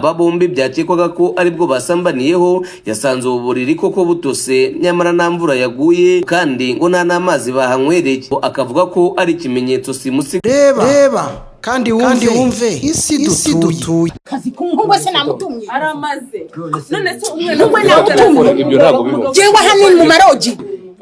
Aba bombi byakekwaga ko aribwo basambaniyeho, yasanze ubu buriri koko butose, nyamara nta mvura yaguye kandi ngo nta n'amazi bahanywereye. Akavuga ko ari ikimenyetso simusiga. Reba reba kandi wumve isi dutuye. Kazi k'umuhungu wese namutumye. Aramaze none se umwana Umuhungu we namutumye. Ibyo ntabwo bibaho. Jewe aha ni mu maroji,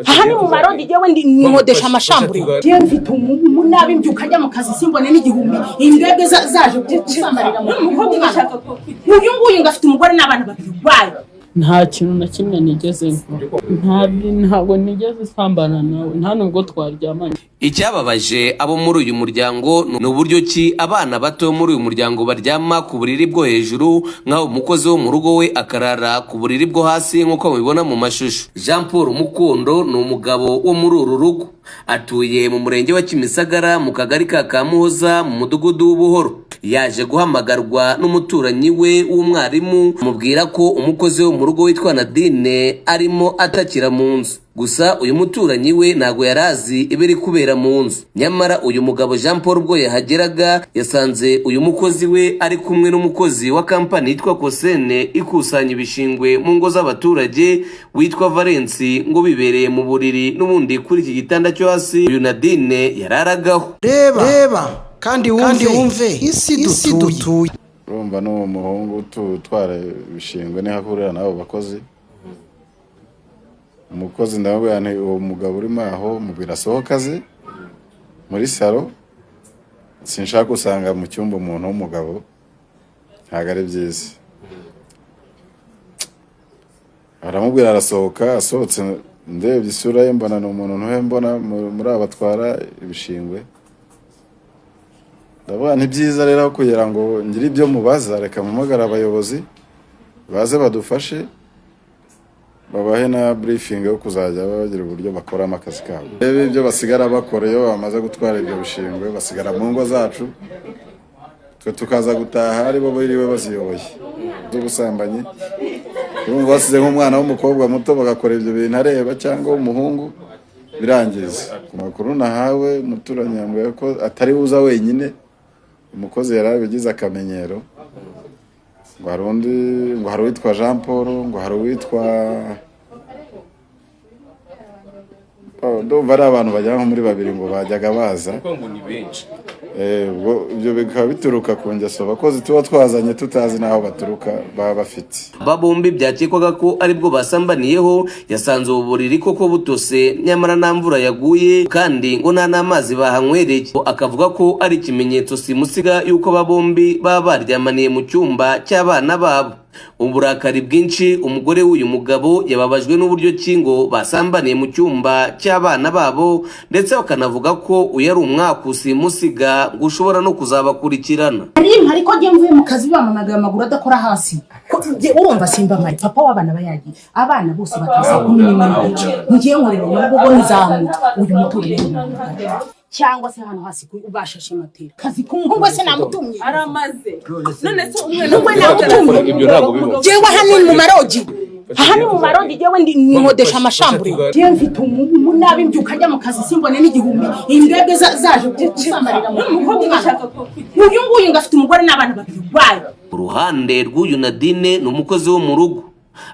aha ni mu maroji, jewe ndi nkodesha amashambure. Jewe mfite umunabi, mbyuka njya mu kazi simbone n'igihumbi, imbwebwe zaje gusamarira mu Umukobwa mwana. ugashaka ko kugira Uyu nguyu ngo afite umugore n'abana babiri bayo. Nta kintu na kimwe nigeze nkora, ntabwo nigeze nsambana nawe, nta nubwo twaryamanye. Icyababaje abo muri uyu muryango ni uburyo ki abana bato muri uyu muryango baryama ku buriri bwo hejuru, nk'aho umukozi wo mu rugo we akarara ku buriri bwo hasi, nk'uko mubibona mu mashusho. Jean Paul Mukondo ni umugabo wo muri uru rugo, atuye mu murenge wa Kimisagara, mu kagari ka Kamuhoza, mu mudugudu w'Ubuhoro. Yaje guhamagarwa n'umuturanyi we w'umwarimu, amubwira ko umukozi wo mu rugo witwa Nadine arimo atakira mu nzu. Gusa uyu muturanyi we ntabwo yari azi ibiri kubera mu nzu. Nyamara uyu mugabo Jean Paul ubwo yahageraga, yasanze uyu mukozi we ari kumwe n'umukozi wa kampani yitwa Kosene ikusanya ibishingwe mu ngo z'abaturage witwa Valensi, ngo bibereye mu buriri n'ubundi kuri iki gitanda cyo hasi uyu Nadine yararagaho. Reba reba kandi wumve isi dutuye. Urumva n'uwo muhungu utwara ibishingwe niho ahurira n'abo bakozi. Umukozi ndamubwira nti: "Uwo mugabo urimo aho, mubwira asohoka aze muri salo, sinshaka usanga mu cyumba umuntu w'umugabo, ntabwo ari byiza." Aramubwira arasohoka. Asohotse, ndebye isura ye mbona ni umuntu ntuhe mbona muri aba batwara ibishingwe. Ndavuga nti: "Byiza rero, aho kugira ngo ngire ibyo mubaza, reka mpamagare abayobozi baze badufashe, babahe na briefing yo kuzajya bagira uburyo bakoramo akazi kabo." Reba ibyo basigara bakora iyo bamaze gutwara ibyo bishingwe, basigara mu ngo zacu, twe tukaza gutaha aribo biriwe baziyoboye z'ubusambanyi. Urumva basize nk'umwana w'umukobwa muto bagakora ibyo bintu areba, cyangwa w'umuhungu, birangiza. Ku makuru nahawe, umuturanyi yambwiye ko atari buza wenyine, umukozi yari abigize akamenyero, ngo hari undi, ngo hari uwitwa Jean Paul, ngo hari uwitwa. Oh, ndumva ari abantu bagera nko muri babiri ngo bajyaga baza. Kuko ngo ni benshi. Ubwo ibyo bikaba bituruka ku ngeso abakozi tuba twazanye tutazi n'aho baturuka baba bafite. Aba bombi byakekwaga ko aribwo basambaniyeho, yasanze ubu buriri koko butose, nyamara nta mvura yaguye kandi ngo nta n'amazi bahanywereye. Akavuga ko ari ikimenyetso simusiga y'uko aba bombi baba baryamaniye mu cyumba cy'abana babo. Uburakari bwinshi, umugore w'uyu mugabo yababajwe n'uburyo ki ngo basambaniye mu cyumba cy'abana babo, ndetse bakanavuga ko uyu ari umwaku simusiga ngo ushobora no kuzabakurikirana. Rimwe ariko njye mvuye mu kazi bamamagaye, amaguru adakora hasi. Urumva simba mpari, papa w'abana aba yagiye, abana bose bataza 11:30. Ngiye nkorera Nyabugogo, nzamuka uyu muturire cyangwa se hano hasi bashashe matera. Kazi k'umuhungu wese namutumye. Aramaze none se umwana Umuhungu we namutumye. Ibyo ntabwo bibaho. Jewe aha ni mu maroji, aha ni mu maroji, jewe ndi nkodesha amashambure. Jewe mfite umunabi, mbyuka njya mu kazi simbone n'igihumbi, imbwebwe zaje gusamarira mu Umukobwa mwana. ugashaka ko kugira Uyu nguyu ngo afite umugore n'abana babiri bayo. Uruhande rw'uyu Nadine ni umukozi wo mu rugo,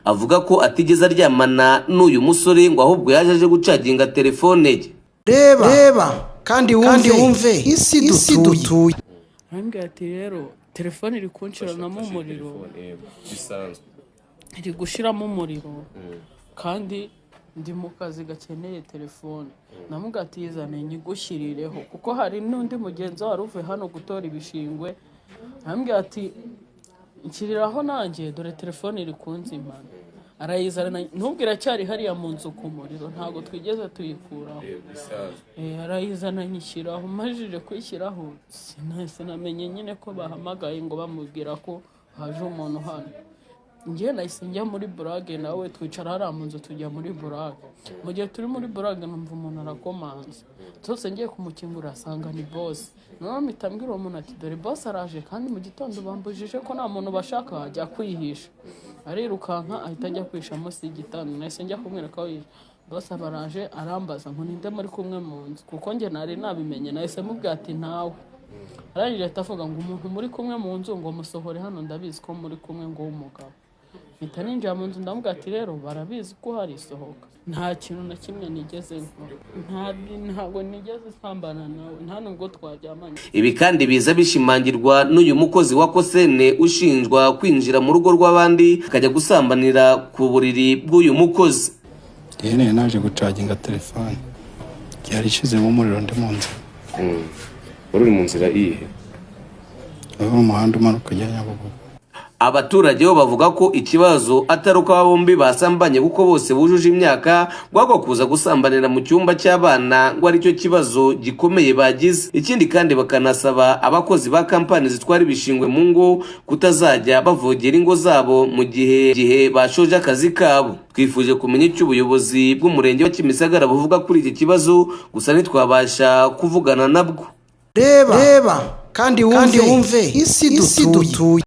avuga ko atigeze aryamana n'uyu musore, ngo ahubwo yaje aje gucaginga telefone ye. Reba reba kandi wumve isi dutuye. Arambwira ati: "Rero telefone iri kunshiranamo umuriro." Bisanzwe. Iri gushiramo umuriro kandi ndi mu kazi gakeneye telefone. Namubwira ati: "Yizane nyigushyirireho," kuko hari n'undi mugenzi wari uvuye hano gutora ibishingwe. Arambwira ati: "Nshyiriraho nanjye, dore telefone iri kunzimana." Arayizana, ntubwire acyari hariya mu nzu ku muriro, ntabwo twigeze tuyikuraho. Bisanzwe. Arayizana nyishyiraho. Majije kuyishyiraho, sinamenye nyine ko bahamagaye ngo bamubwira ko haje umuntu hano. Njye nahise njya muri burage nawe, twicara hariya mu nzu, tujya muri burage. Mu gihe turi muri burage, numva umuntu arakomanze zose, ngiye kumukingura asanga ni bosi. Noneho mpita mbwira uwo muntu ati: "Dore bosi araje, kandi mu gitondo bambujije ko nta muntu bashaka, ajya kwihisha." Arirukanka ahita ajya kwihisha munsi y'igitanda. Nahise njya kumwereka aho yihishe. Bosi aba araje, arambaza ngo: "Ninde muri kumwe mu nzu?" Kuko njye nari nabimenye. Nahise mubwira ati: "Ntawe." Arangije ahita avuga ngo umuntu muri kumwe mu nzu, ngo musohore hano, ndabizi ko muri kumwe, ngo w'umugabo. Mpita ninjira mu nzu, ndamubwira ati: "Rero barabizi ko uhari, sohoka." Nta kintu na kimwe nigeze nkora, ntabwo nigeze nsambana nawe, nta nubwo twaryamanye. Ibi kandi biza bishimangirwa n'uyu mukozi wa Kosene ushinjwa kwinjira mu rugo rw'abandi akajya gusambanira ku buriri bw'uyu mukozi. Yewe, naje gucaginga telefone, yari ishizemo umuriro ndi mu nzira. Wari uri mu nzira iyihe? Aho umuhanda umanuka ujya Nyabugogo. Abaturage bo bavuga ko ikibazo atari uko aba bombi basambanye, kuko bose bujuje imyaka, ngo ahubwo kuza gusambanira mu cyumba cy'abana ngo aricyo kibazo gikomeye bagize. Ikindi kandi, bakanasaba abakozi ba kampani zitwara ibishingwe mu ngo kutazajya bavogera ingo zabo mu gihe bashoje akazi kabo. Twifuje kumenya icyo ubuyobozi bw'umurenge wa Kimisagara buvuga kuri iki kibazo, gusa ntitwabasha kuvugana nabwo. Reba, reba kandi wumve isi dutuye.